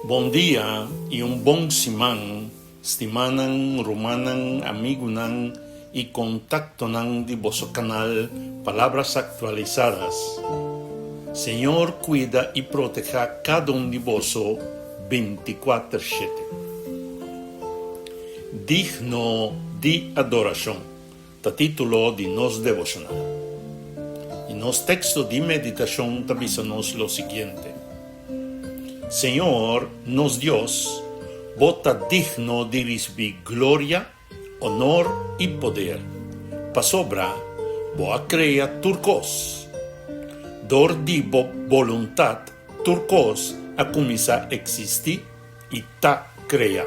Bon dia y un bon siman, stimanan, rumannan, amigunan y contactonan di boso canal Palabras Actualizadas. Señor cuida y proteha cada un di boso binticuater shete. Digno di adoracion ta titulo di nos devocional. Y nos texto di meditacion ta bisa nos lo siguiente, Señor, nos Dios, bo ta digno di ricibi gloria, honor y poder, pasobra bo a crea tur cos. Dor di bo boluntad tur cos a cuminsa existi i ta krea.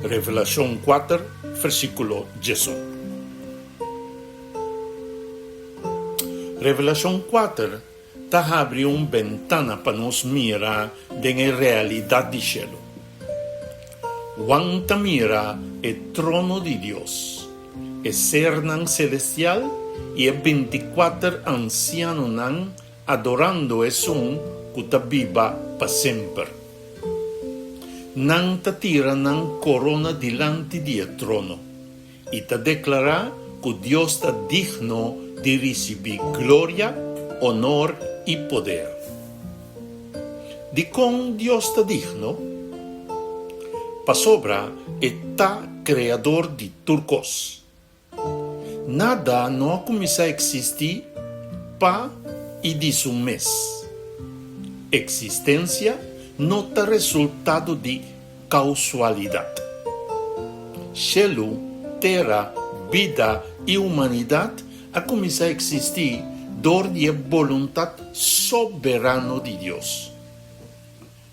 Revelashon kuater, versíkulo diesun. Revelashon kuater ta habri un bentana pa nos mira den e realidat di shelu. Juan ta mira e trono di Dios, e sernan selestial i e bintikuater ansianonan adorando esun ku ta biba pa semper. Nan ta tira nan korona dilanti di e trono i ta deklará ku Dios ta digno di risibí gloria, onor i poder. Dikon Dios ta digno? Pasobra e ta Kreador di tur kos. Nada no a kuminsá eksistí pa i di su mes. Eksistensia no ta resultado di kausualidat. Shelu, tera, bida i humanidat a kuminsá eksistí dor di e boluntat soberano di Dios.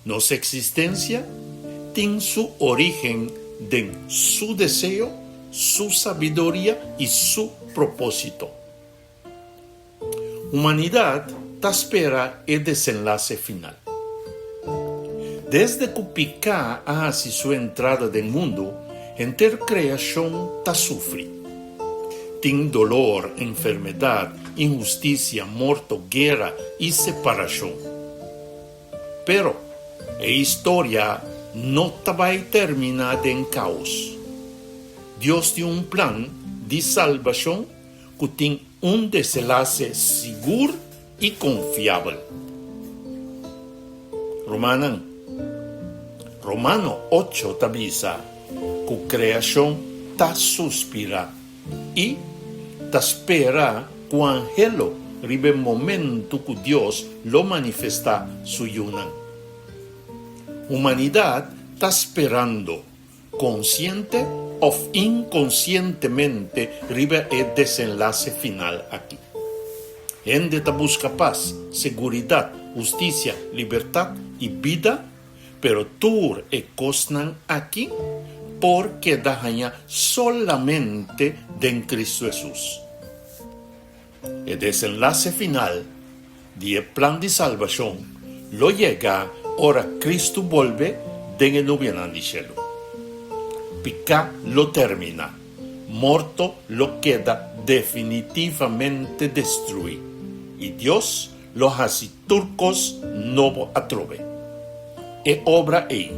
Nos eksistensia tin su orígen den Su deseo, Su sabiduria i Su propósito. Humanidat ta spera e desenlase final. Desde ku piká a hasi su entrada den mundu, henter kreashon ta sufri. Tin dolor, enfermedat, inhustisia, morto, guera i separashon. Pero, e historia no ta bai terminá den kaos. Dios tin un plan di salbashon ku tin un deselase sigur i konfiabel. Rumannan, Romano ocho ta bisa ku kreashon ta suspirá. I ta spera ku anhelo riba e momentu ku Dios lo manifestá su yunan. Humanidat ta sperando, konsiente òf inkonsientemente riba e desenlase final aki. Hende ta buska pas, seguridat, hustisia, libertat i bida. Pero tur e kosnan aki por keda haña solamente den Cristo Hesus. E desenlase final di e plan di salbashon lo yega ora Cristo bolbe den e nubianan di shelu. Piká lo terminá, morto lo keda definitivamente destruí, i Dios lo hasi tur kos nobo atrobe. E obra ei,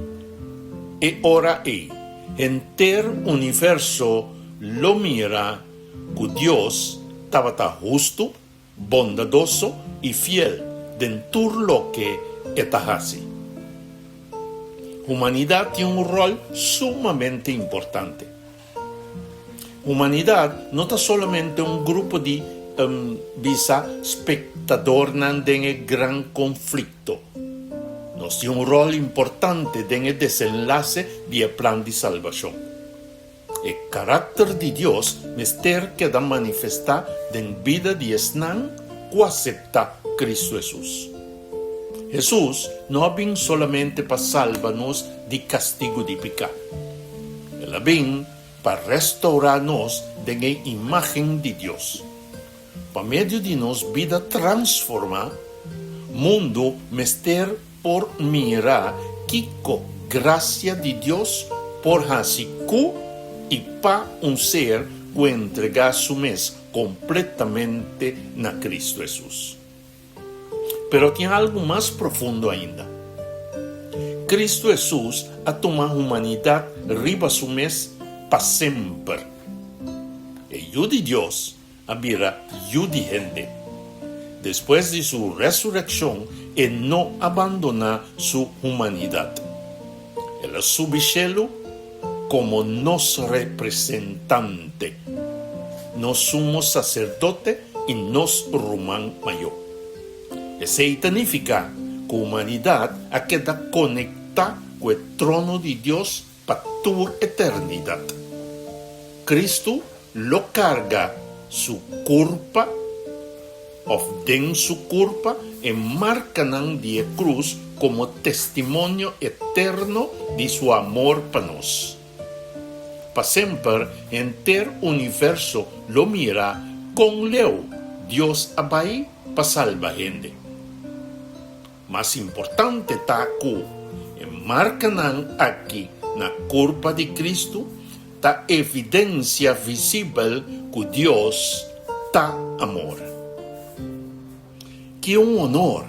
e ora ei, henter universo lo mira ku Dios tabata hustu, bondadoso i fiel den tur loke e ta hasi. Humanidat tin un ròl sumamente importante. Humanidat no ta solamente un grupo di bisa spektadornan den e gran konflikto. Nos tin un ròl importante den e desenlase di e plan di salbashon. E karakter di Dios mester keda manifestá den bida di esnan ku aseptá Kristu Hesus. Hesus no a bin solamente pa salba nos di kastigu di piká. El a bin pa restourá nos den e imágen di Dios. Pa medio di nos bida transformá, mundu mester por mira kiko grasia di Dios por hasi ku i pa un ser ku entregá su mes kompletamente na Kristu Hesus. Pero tin algu mas profundo ainda. Kristu Hesus a tuma humanidat riba su mes pa semper. E Yu di Dios a bira Yu di hende. Despues di su resurekshon e no a bandoná su humanidat. El a subi shelu komo nos representante, nos Sumo Saserdote i nos Ruman Mayó. Esei ta nifiká ku humanidat a keda konektá ku e trono di Dios pa tur eternidat. Kristu lo karga su kurpa òf den su kurpa e markanan di e krus komo testimonio eterno di su amor pa nos. Pa semper henter universo lo mira kon leu Dios a bai pa salba hende. Mas importante ta ku e markanan aki na kurpa di Kristu ta evidensia visibel ku Dios ta amor. Ki un onor!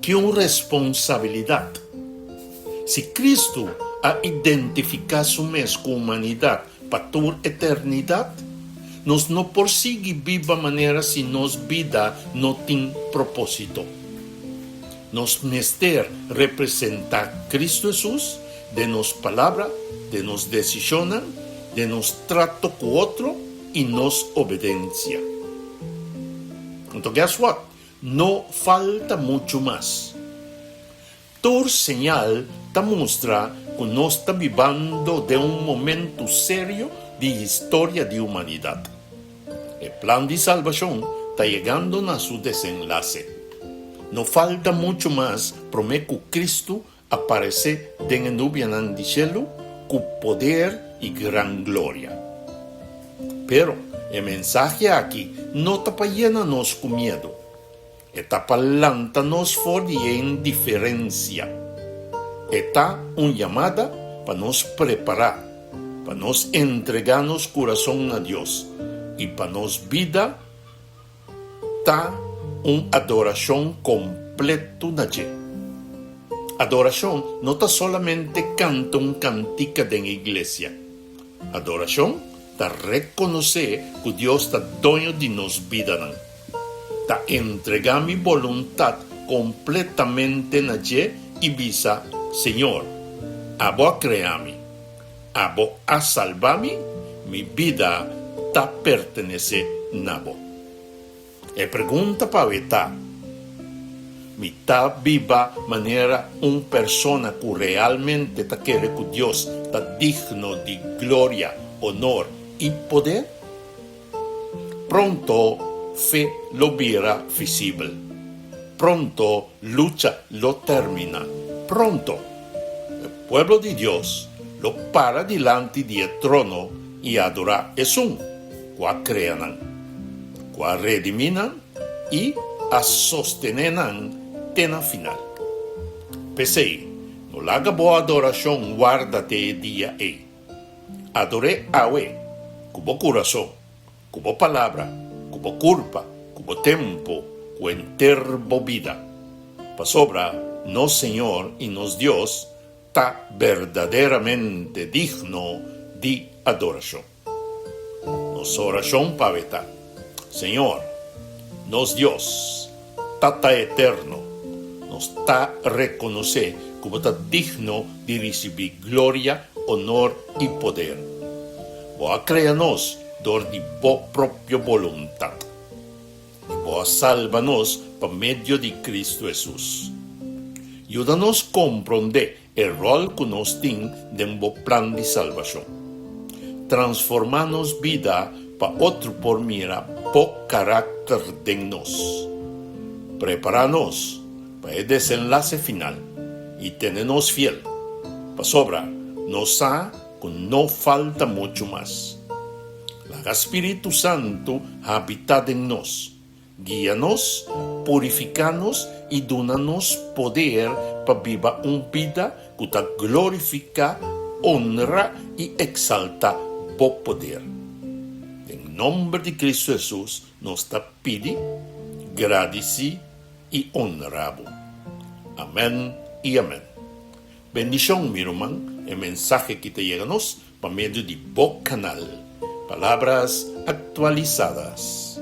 Ki un responsabilidat! Si Kristu a identifiká su mes ku humanidat pa tur eternidat, nos no por sigui biba manera si nos bida no tin propósito. Nos mester representá Kristu Hesus den nos palabra, den nos desishonnan, den nos trato ku otro i nos obedensia. Anto guess what? No falta muchu mas. Tur señal ta mustra ku nos ta bibando den un momentu serio di historia di humanidat. E plan di salbashon ta yegando na su desenlase. No falta muchu mas promé ku Kristu aparesé den e nubianan di shelu ku poder i gran gloria. Pero e mensahe aki no ta pa yena nos ku miedu. E ta pa lanta nos for di e indiferensia. E ta un yamada pa nos prepará, pa nos entregá nos kurason na Dios i pa nos bida ta un adorashon kompletu na dje. Adorashon no ta solamente kanta un kantika den iglesia. Adorashon ta rekonosé ku Dios ta doño di nos bidanan. Ta entregá mi boluntat kompletamente na dje i bisa, Señor, abo a krea mi, abo a salba mi, mi bida ta pertenesé na bo. E pregunta pa awe ta, Mi ta biba manera un persona ku realmente ta kere ku Dios ta digno di gloria, onor i poder? Pronto fe lo bira visibel. Pronto lucha lo termina. Pronto e pueblo di Dios lo para dilanti di e trono i adorá Esun ku a krea nan, ku a redimí nan i a sostené nan te na final. P'esei, no laga bo adorashon warda te e dia ei. Ador'é awe ku bo kurason, ku bo palabra, ku bo kurpa, ku bo tempu, ku henter bo bida. Pasobra nos Señor i nos Dios ta berdaderamente digno di adorashon. Nos orashon pa awe ta, Señor, nos Dios, Tata Eterno, nos ta rekonosé ku bo ta digno di risibí gloria, onor i poder. Bo a krea nos dor di bo propio boluntat, i bo a salba nos pa medio di Kristu Hesus. Yuda nos komprondé e ròl ku nos tin den bo plan di salbashon. Transformá nos bida pa otro por mira bo karakter den nos. Prepará nos pa e desenlase final i tene nos fiel, pasobra nos sa ku no falta muchu mas. Laga Spiritu Santu habitá den nos. Guia nos, purifiká nos i duna nos poder pa biba un bida ku ta glorifiká, onra i eksaltá Bo poder. Den nomber di Kristu Hesus nos ta pidi, gradisí i onra Bo. Amèn i amèn. Bendishon, mi ruman, e mensahe ki ta yega nos pa medio di bo kanal. Palabras Actualizadas.